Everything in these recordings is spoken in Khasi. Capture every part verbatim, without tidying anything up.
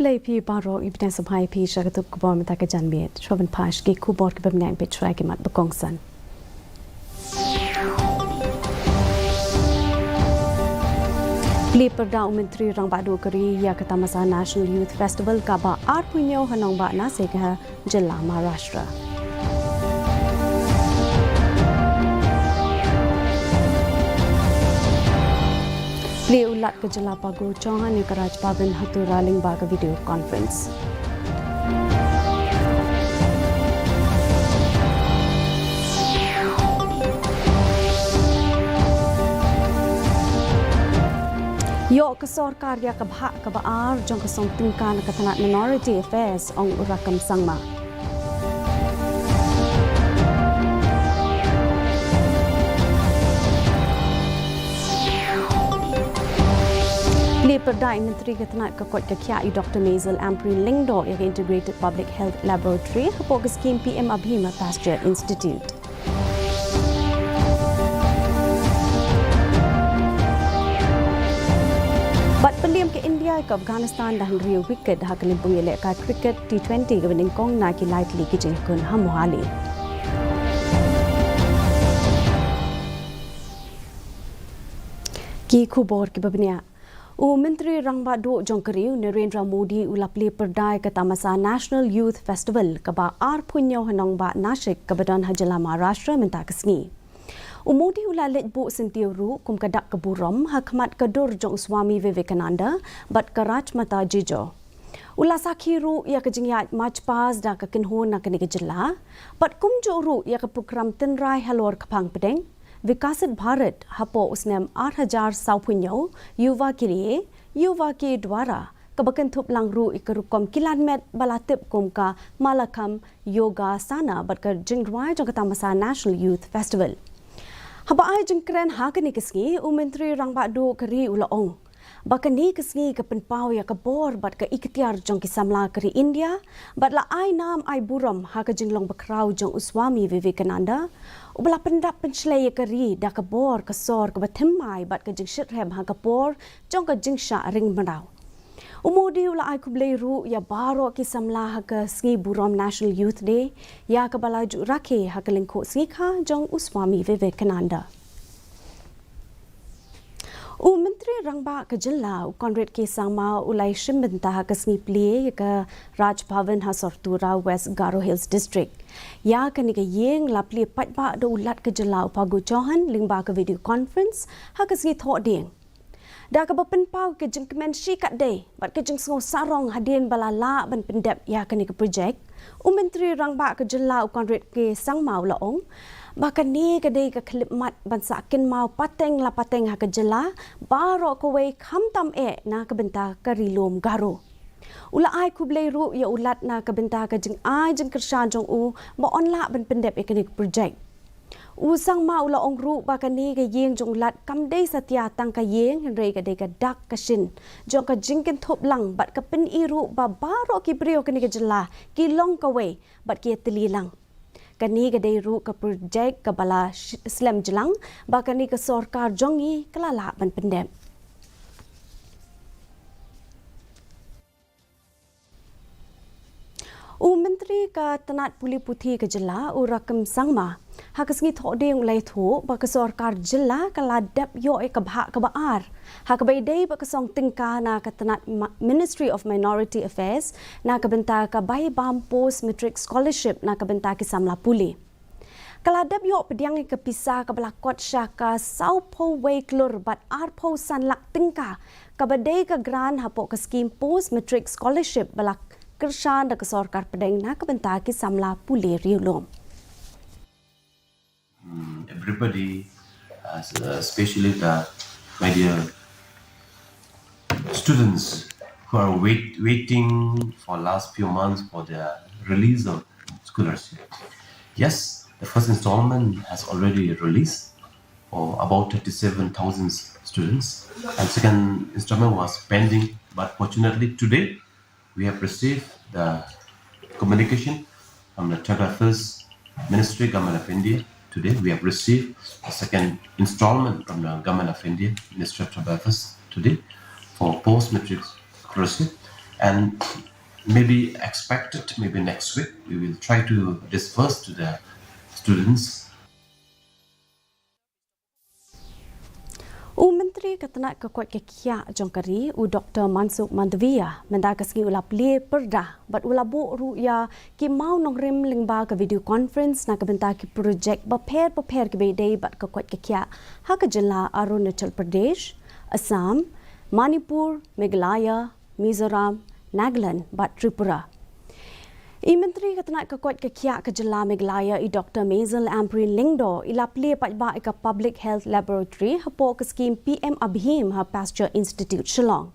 Khublei phi baroh, i bniah sngewbha ïa phi sha ka tup khubor mynta ka janmiet. Shuwa ban phai sha ki khubor kiba bniah, peit shuwa ki mat ba kongsan. Plie pyrda u Myntri Rangbah Duh ka ri ïa ka tamasa National Youth Festival kaba arphew hynñiew ha nongbah Nasik ha jylla Maharashtra. Plie u Lat ka jylla Phagu Chauhan ïa ka Raj Bhavan ha Tura lyngba ka video conference. Ïoh ka sorkar ïa ka bhah kaba ar jong ka song tyngka na ka tnat Minority Affairs, ong u Rakkam Sangma. Plie pyrda i Myntri ka tnat ka koit ka khiah i Doktor Maisel Ampareen Lyngdoh ïa ka Integrated Public Health Laboratory hapoh ka skhim P M Abhi Mapassaiah Institute. Bad pynliem ka India ïa ka Afghanistan da hynriew wicket ha ka lympung ïalehkai cricket T twenty kaba nyngkong na ki lai tylli ki jingïakhun ha Mohali. Ki khubor kiba bniah. U Myntri Rangbah Duh jong ka ri u Narendra Modi u la plie pyrda ïa ka tamasa National Youth Festival kaba arphew hynñiew ha nongbah Nasik kaba don ha jylla Maharashtra mynta ka sngi. U Modi u la leit buh syntiew ruh kum ka dak ka burom ha khmat ka dur jong u Swami Vivekananda bad ka Rajmata Jijo. U la sakhi ruh ïa ka jingïaid March Past da ka kynhun na kane ka jylla, bad kumjuh ruh ïa ka prokram tynrai halor ka phang pdeng Viksit Bharat hapoh u snem ar hajar sawphew hynñiew, Yuva Ke Liye, Yuva Ke Dwara, kaba kynthup lang ruh ïa ka rukom kilan met ba la tip kum ka Mallakhambh Yogasana bad ka jingrwai jong ka tamasa National Youth Festival. Haba ai jingkren ha kane ka sngi, u Myntri Rangbah Duh ka ri u la ong ba kane ka sngi ka pynpaw ïa ka bor bad ka iktiar jong ki samla ka ri India, bad la ai nam ai burom ha ka jinglong bakhraw jong u Swami Vivekananda, uba la pyndap pynshlei ïa ka ri da ka bor ka sor kaba thymmai bad ka jingshitrhem ha ka por jong ka jingshah ring mraw. U Modi u la ai khublei ruh ïa baroh ki samla ha ka sngi burom National Youth Day, ïa kaba la ju rakhe ha ka lyngkhuh sngi kha jong u Swami Vivekananda. U Myntri Rangbah ka jylla u Conrad K Sangma u la ïashim bynta ha ka sngi plie ïa ka Raj Bhavan ha Sortura, West Garo Hills District. Ïa kane ka ïing la plie paidbah da u Lat ka jylla u Phagu Chauhan lyngba ka video conference ha ka sngi Thohdieng. Da kaba pynpaw ka jingkmen shikatdei bad ka jingsngew sarong hadien ba la lah ban pyndep ïa kane ka projek, u Myntri Rangbah ka jylla u Conrad K Sangma u la ong ba kane ka dei ka khyllipmat ban sah kynmaw pateng la pateng ha ka jylla baroh kawei, khamtam eh na ka bynta ka Ri Lum Garo. U la ai khublei ruh ïa u Lat na ka bynta ka jingai jingkyrshan jong u ba un lah ban pyndep ïa kane ka projek. U Sangma u la ong ruh ba kane ka ïing jong u Lat kam dei satia tang ka ïing, hynrei ka dei ka dak ka shin jong ka jingkynthup lang bad ka pyni ruh ba baroh ki briew kane ka jylla ki long kawei bad ki ïatylli lang. Kane ka dei ruh ka projek kaba la sh-, slem jlang ba kane ka sorkar jong ngi ka la lah ban pyndep. U Myntri ka tnat pule puthi ka jylla u Rakkam Sangma ha ka sngi Thohdieng u la ïathuh ba ka sorkar jylla ka la dep ïoh ïa ka bhah kaba ar ha kaba ïadei bad ka song tyngka na ka tnat ma-, Ministry of Minority Affairs na ka bynta ka bai bam Post Matric Scholarship na ka bynta ki samla pule. Ka la dep ïoh pdiang ïa ka pisa kaba la kot sha ka sawphew wei klur bad arphew san lak tyngka, kaba dei ka grant hapoh ka skhim Post Matric Scholarship ba la kyrshan da ka sorkar pdeng na ka bynta ki samla pule riewlum. Mm, everybody, uh, s-, uh, especially the, my dear students who are wait-, waiting for last few months for their release of scholarship. Yes, the first installment has already released for about thirty-seven thousand students, and second installment was pending, but fortunately today we have received the communication from the Tribal Affairs Ministry, Government of India. Today, we have received the second installment from the Government of India, Ministry of Tribal Affairs, today for post-matric scholarship. And maybe expected, maybe next week, we will try to disperse to the students. U Myntri ka tnat ka koit ka khiah jong ka ri, u Doktor Mansukh Mandaviya, mynta ka sngi u la plie pyrda bad u la buh ruh ïa ki mawnongrim lyngba ka video conference na ka bynta ki projek bapher bapher kiba ïadei bad ka koit ka khiah ha ka jylla Arunachal Pradesh, Assam, Manipur, Meghalaya, Mizoram, Nagaland bad Tripura. I Myntri ka tnat ka koit ka khiah ka jylla Meghalaya, i Doktor Maisel Ampareen Lyngdoh, i la plie paidbah ïa ka Public Health Laboratory hapoh ka skhim P M ABHIM ha Pasteur Institute Shillong.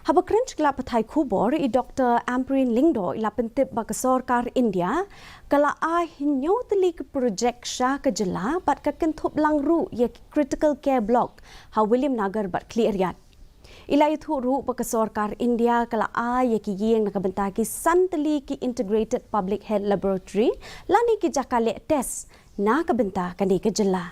Haba kren sha ki lad pathai khubor, i Doktor Ampareen Lyngdoh i la pyntip ba ka sorkar India ka la ai hynñiew tylli ki projek sha ka jylla bad ka kynthup lang ruh ïa ki critical care block ha Williamnagar bad Khliehriat. I la ïathuh ruh ba ka sorkar India ka la ai ïa ki ïing na ka bynta ki san tylli ki Integrated Public Health Laboratory lane ki jaka leh test na ka bynta kane ka jylla.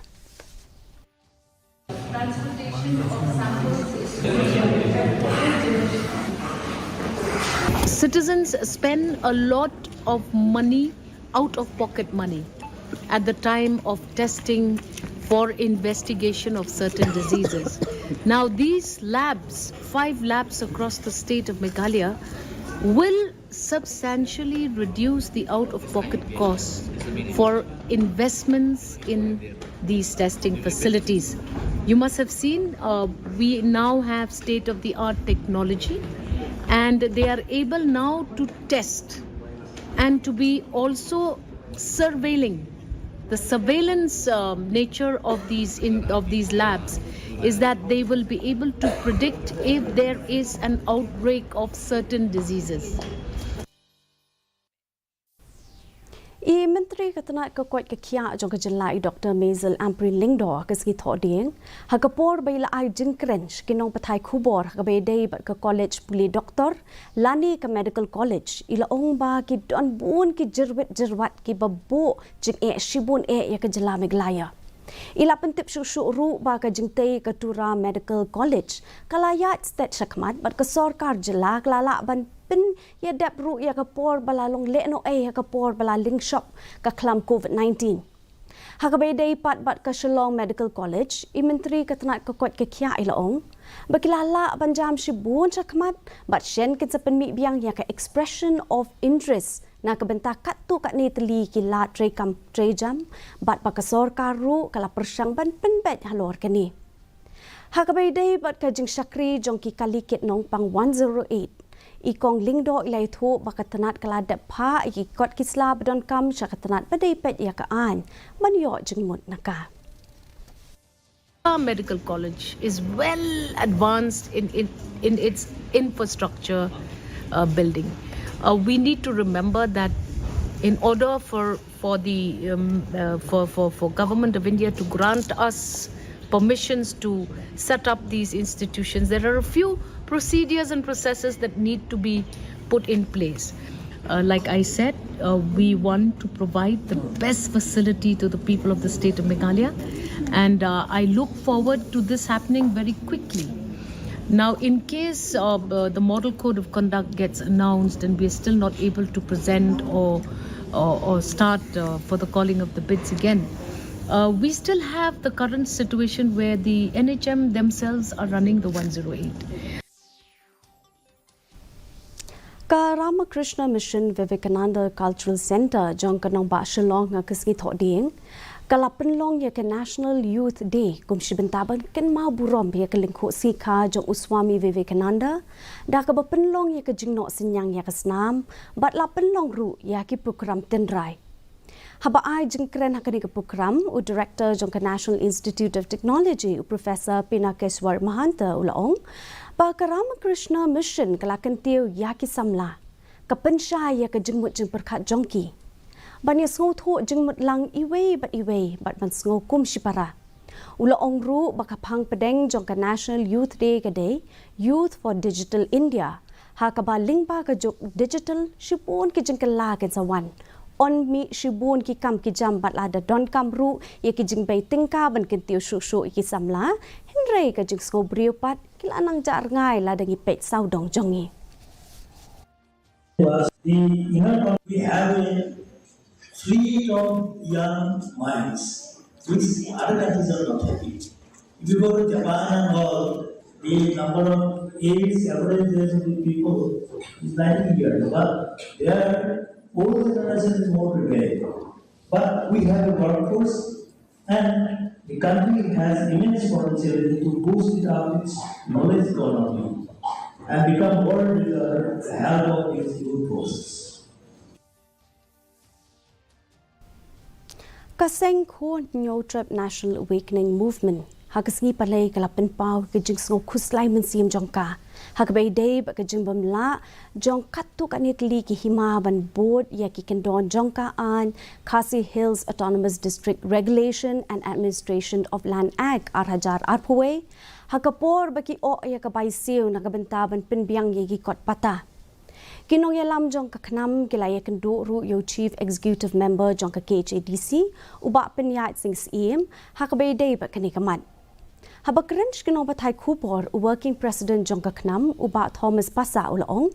Citizens spend a lot of money, out of pocket money, at the time of testing for investigation of certain diseases. Now, these labs, five labs across the state of Meghalaya, will substantially reduce the out of pocket costs for investments in these testing facilities. You must have seen, uh, we now have state of the art technology, and they are able now to test and to be also surveilling. The surveillance, um, nature of these in, of these labs is that they will be able to predict if there is an outbreak of certain diseases. I Myntri ka tnat ka koit ka khiah jong ka jylla, i Doktor Maisel Ampareen Lyngdoh, ha ka sngi Thohdieng, ha ka por ba i la ai jingkren sha ki nongpathai khubor ha kaba ïadei bad ka College Pule Doctor lane ka Medical College, i la ong ba ki don bun ki jyrwit jyrwat kiba buh jingeh shibun eh ïa ka jylla Meghalaya. I la pyntip shuh shuh ruh ba ka jingtei ka Tura Medical College ka la ïaid stet shakhmat bad ka sorkar jylla ka la lah ban pynïadep ruh ïa ka por ba la long lehnohei ha ka por ba la lyngshop ka khlam COVID nineteen. Ha kaba ïadei pat bad ka Shillong Medical College, i Myntri ka tnat ka koit ka khiah i la ong ba ki la lah ban jam shibun shakhmat bad shen kin sa pynmih biang ïa ka expression of interest na ka bynta katto katne tylli ki lad treikam treijam bad ba ka sorkar ruh ka la pyrshang ban pynbeit halor kane. Ha kaba ïadei bad ka jingshakri jong ki kali kit nongpang one zero eight, i Kong Lyngdoh i la ïathuh ba ka tnat ka la dep phah ïa ki kot ki sla ba donkam sha ka tnat ba dei peit ïa ka aiñ ban ïoh jingmut na ka. Our medical college is well advanced in, in, in its infrastructure, uh, building. Uh, we need to remember that in order for, for the, um, uh, for, for, for Government of India to grant us permissions to set up these institutions, there are a few procedures and processes that need to be put in place. Uh, like I said, uh, we want to provide the best facility to the people of the state of Meghalaya, and, uh, I look forward to this happening very quickly. Now, in case, uh, uh, the model code of conduct gets announced and we are still not able to present or, or, or start, uh, for the calling of the bids again, uh, we still have the current situation where the N H M themselves are running the one zero eight. Ka Ramakrishna Mission Vivekananda Cultural Centre jong ka nongbah Shillong ha ka sngi Thohdieng ka la pynlong ïa ka National Youth Day kum shi bynta ban kynmaw burom ïa ka lyngkhuh sngi kha jong u Swami Vivekananda, da kaba pynlong ïa ka jingnoh synñiang ïa ka snam bad la pynlong ruh ïa ki program tynrai. Haba ai jingkren ha kane ka program, u Director jong ka National Institute of Technology, u Professor Pinakeswar Mahanta, u la ong ba ka Ramakrishna Mission ka la kyntiew ïa ki samla, ka pynshai ïa ka jingmut jingpyrkhat jong ki ban ïa sngewthuh jingmut lang iwei bad iwei bad ban sngew kum shipara. U la ong ruh ba ka phang pdeng jong ka National Youth Day ka dei Youth for Digital India, ha kaba lyngba ka juk digital shibun ki jingkylla kin sa wan. Yn mih shibun ki kam ki jam bad la da donkam ruh ïa ki jingbei tyngka ban kyntiew shuh shuh ïa ki samla, hynrei ka jingsngew briew pat ki la nang jah rngai lada ngi peit sawdong jong ngi. was the inner we have a fleet of young minds, which other countries are not having. If you go to Japan and all, the number of age average age of the people is ninety years, but their old generation is more prepared. But we have a workforce, and the country has immense potential to boost it up its knowledge economy and become world leader with the help of these youth forces. Ka seng Khon Hynñiewtrep National Awakening Movement ha ka sngi Palei ka la pynpaw ka jingsngew khuslai mynsiem jong ka ha kaba ïadei bad ka jingbym lah jong katto katne tylli ki hima ban bud ïa ki kyndon jong ka aiñ Khasi Hills Autonomous District Regulation and Administration of Land Act ar hajar arphew wei, ha ka por ba ki oh ïa ka bai siew na ka bynta ban pynbiang ïa ki kot pata. Ki nongïalam jong ka KHNAM ki la ïakynduh ruh ïa u Chief Executive Member jong ka K H A D C, u Bah Pynïaid Sing Syiem, ha kaba ïadei bad kane ka mat. Haba kren sha ki nongpathai khubor, u Working President jong ka KHNAM, u Bah Thomas Passah u la ong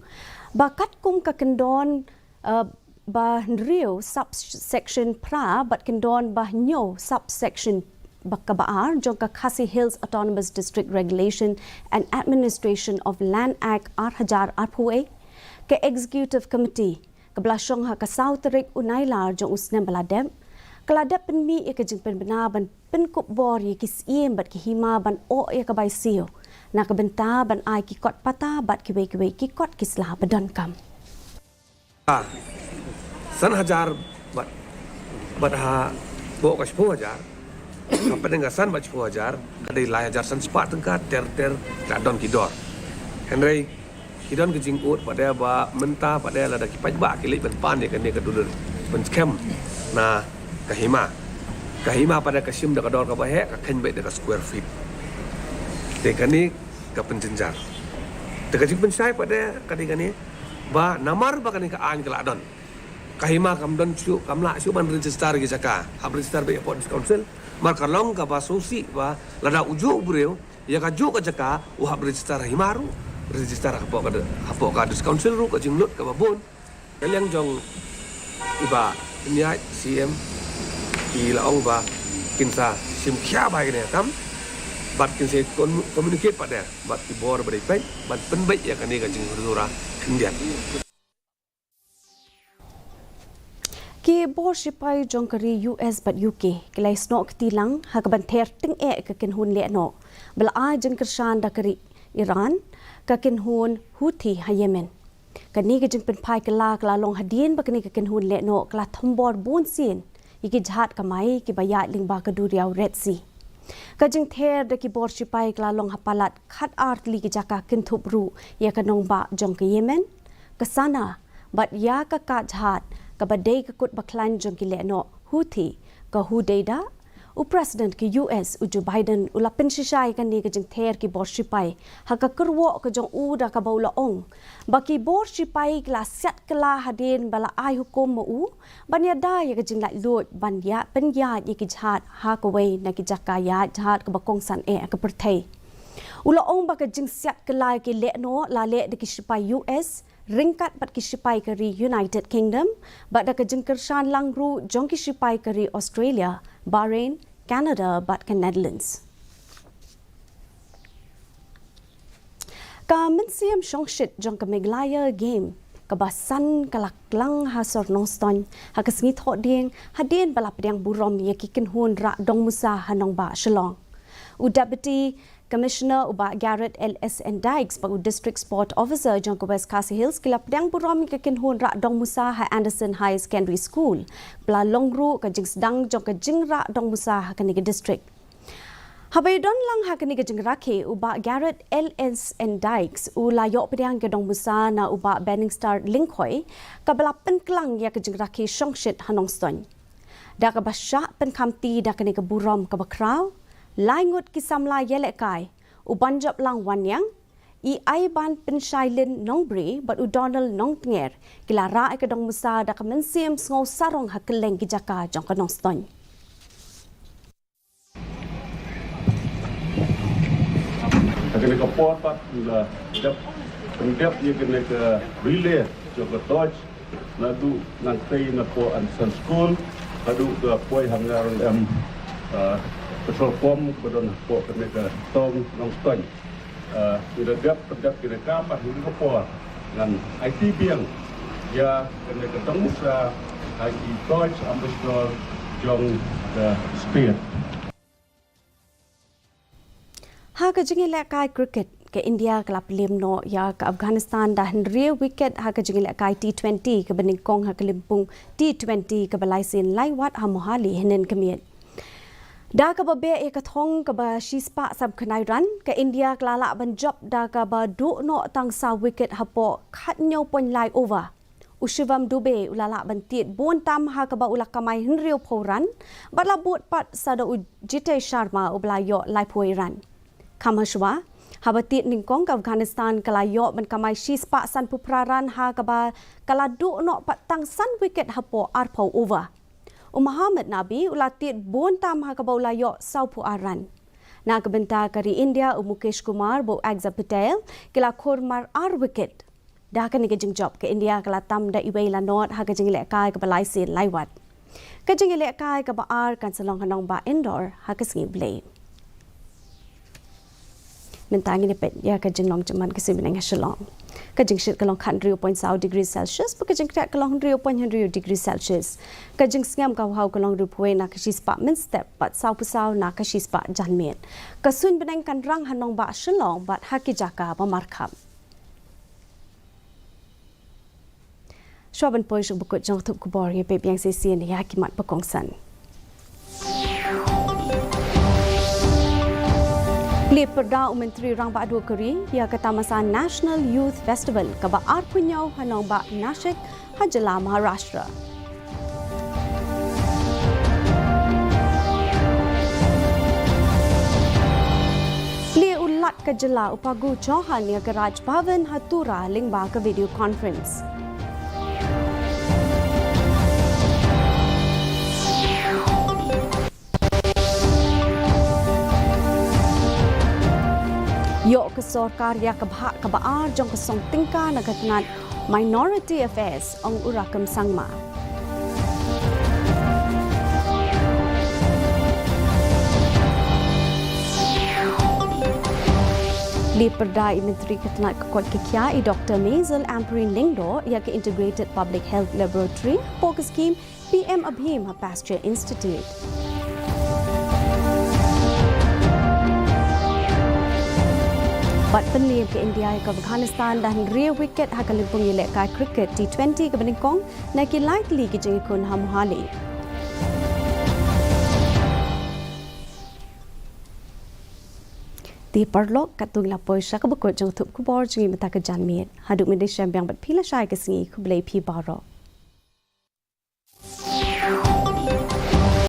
ba katkum ka kyndon, uh, ba hynriew subsection phra bad kyndon ba hynñiew subsection ba kaba ar jong ka Khasi Hills Autonomous District Regulation and Administration of Land Act ar hajar arphew wei, ka Executive Committee kaba la shong ha ka saw tarik u Nailar jong u snem ba la dep, ka la dep pynmih ïa ka jingpynbna ban pynkup bor ïa ki syiem bad ki hima ban oh ïa ka bai siew na ka bynta ban ai ki kot pata bad kiwei kiwei ki kot ki sla ba donkam. Ah, san hajar bad, bad hapoh ka shiphew hajar, hapdeng ka san bad shiphew hajar ka dei lai hajar san spah tyngka ter ter, la don ki dor. Hynrei ki don ki jingud pat de ba mynta pat de lada ki paidbah ki leit ban pan ïa kane ka dulir ban skhem na ka hima, ka hima pat de ka shim da ka dor kaba heh, ka kheiñ beit da ka square feet. Te kane ka pynjynjar. Te ka jingpynshai pat de ka dei kane ba namar ba kane ka aiñ ka la don, ka hima kam don shuh, kam lah shuh ban register ki jaka, hap register beit hapoh District Council. Mar ka long kaba sngewsih ba lada u juh u briew ïa kajuh ka jaka u hap register ha hima ruh, register hapoh ka, hapoh ka District Council ruh, ka jinglut kaba bun. Na liang jong i Bah Pynïaid Syiem, i la ong ba kin sa shim khia bha ïa kane ka kam bad kin sa kon-, communicate pat de bad ki bor ba dei peit ban pynbeit ïa kane ka jingjura khyndiat. Ki bor shipai jong ka ri U S bad U K ki la ïasnoh kti lang ha kaban ther tyngeh ka kynhun lehnoh ba la ai jingkyrshan da ka ri Iran, ka kynhun Houthi ha Yemen. Kane ka jingpynphai kylla ka la long hadien ba kane ka kynhun lehnoh ka la thombor bun sien ïa ki jhad kamai kiba ïaid lyngba ka duriaw Red Sea. Ka jingther da ki bor shipai ka la long ha palat khatar tylli ki jaka, kynthup ruh ïa ka nongbah jong ka Yemen, ka Sanaa, bad ïa ka kad jhad kaba dei ka kut bakhlaiñ jong ki lehnoh Houthi, ka Hudeidah. U President ka U S, u Joe Biden, u la pynshisha ïa kane ka jingther ki bor shipai ha ka kyrwoh ka jong u da kaba u la ong ba ki bor shipai ki la siat kylla hadien ba la ai hukum ma u ban ïada ïa ka jinglaitluid ban ïa pynïaid ïa ki jhad ha kawei na ki jaka ïaid jhad kaba kongsan eh ha ka pyrthei. U la ong ba ka jingsiat kylla ïa ki lehnoh la leh da ki shipai U S ryngkat bad ki shipai ka ri United Kingdom bad da ka jingkyrshan lang ruh jong ki shipai ka ri Australia, Bahrain, Canada bad ka Netherlands. Ka mynsiem shongshit jong ka Meghalaya Game kaba san ka la klang ha sor Nongstoiñ ha ka sngi Thohdieng hadien ba la pdiang burom ïa ki kynhun rah dongmusa ha nongbah Shillong. U Deputy Commissioner u Bah Garod L S N Dykes bad u District Sport Officer jong ka West Khasi Hills ki la pdiang burom ïa ka kynhun rah dongmusa ha Anderson Higher Secondary School, ba la long ruh ka jingsdang jong ka jingrah dongmusa ha kane ka district. Haba ïadon lang ha kane ka jingrakhe, u Bah Garod L S N Dykes u la ïoh pdiang ïa ka dongmusa na u Bah Benningstar Lyngkhoi, kaba la pynklang ïa ka jingrakhe shongshit ha Nongstoiñ. Da kaba shah pynkhamti da kane ka burom kaba khraw, lai ngut ki samla ïalehkai, u Banjoplang Wanniang, i Aiban Pynshailin Nongbri bad u Donald Nongtnger, ki la rah ïa ka dongmusa da ka mynsiem sngew sarong ha kylleng ki jaka jong ka Nongstoiñ. Ha kane ka por pat ngi la dep pyndep ïa kane ka relay Ka Dodge, naduh nangtei napoh Anderson School haduh ka poi ha Ngarulem, ah, petrol pump ba don hapoh kane ka tong Nongstoiñ. Ah, ngi la dep pyndep kine ki kam ha kine ki por, ngan aiti biang ïa kane ka dong Mukra ha i Dodge Ambassador jong ka state. Ha ka jingïalehkai cricket, ka India ka la pynlem noh ïa ka Afghanistan da hynriew wicket ha ka jingïalehkai T twenty kaba nyngkong ha ka lympung T twenty kaba lai sien lai wat ha Mohali hynnin ka miet. Da kaba beh ïa ka thong kaba shispah sawphew khyndai run, ka India ka la lah ban jop da kaba duh noh tang saw wicket hapoh khathynñiew point lai over. U Shivam Dube u la lah ban tied bun tam ha kaba u la kamai hynriewphew run, bad la bud pat sa da u Jitesh Sharma uba la ïoh laiphew run. Kham hashwa, haba tied nyngkong ka Afghanistan ka la ïoh ban kamai shispah sanphew phra run ha kaba ka la duh noh pat tang san wicket hapoh arphew over. U Mohammad Nabi u la tied bun tam ha kaba u la ïoh sawphew ar run. Na ka bynta ka ri India, u Mukesh Kumar bad u Axar Patel ki la khur mar ar wicket. Da kane ka jingjop, ka India ka la tam da iwei la not ha ka jingïalehkai kaba lai sien lai wat. Ka jingïalehkai kaba ar kan sa long ha nongbah Indore ha ka sngi U Blei. Mynta ngin ïa peit ïa ka jinglong jingman ka suiñ bneng ha Shillong. Ka jingshit ka long khathynriew point saw degree Celsius, bad ka jingkhreh ka long hynriew point hynriew degree Celsius. Ka jingsngem ka haw ka long hynriewphew na ka shispah mynstep bad sawphew saw na ka shispah janmiet. Ka suiñ bneng kan rang ha nongbah Shillong bad ha ki jaka ba markhap. Shuwa ban poi sha ka bakut jong ka thup khubor, ngin peit biang shisien ïa ki mat ba kongsan. Plie pyrda u Myntri Rangbah Duh ka ri ïa ka tamasa National Youth Festival kaba arphew hynñiew ha nongbah Nashik ha jylla Maharashtra. Plie u Lat ka jylla u Phagu Chauhan ïa ka Raj Bhavan ha Tura lyngba ka video conference. Ïoh ka sorkar ïa ka bhah kaba ar jong ka song tyngka na ka tnat Minority Affairs, ong u Rakkam Sangma. Plie pyrda i Myntri ka tnat ka koit ka khiah i Doktor Mazel Ampareen Lyngdoh ïa ka Integrated Public Health Laboratory hapoh ka skhim P M ABHIM ha Pasteur Institute. Bad pynlem ka India ïa ka Afghanistan da hynriew wicket ha ka lympung ïalehkai cricket T twenty kaba nyngkong na ki lai tylli ki jingïakhun ha Mohali. Te paralok, katto ngi la poi sha ka bakut jong ka thup khubor jong ngi mynta ka janmiet. Haduh ngin ïashem biang bad phi lashai ka sngi, khublei phi baroh.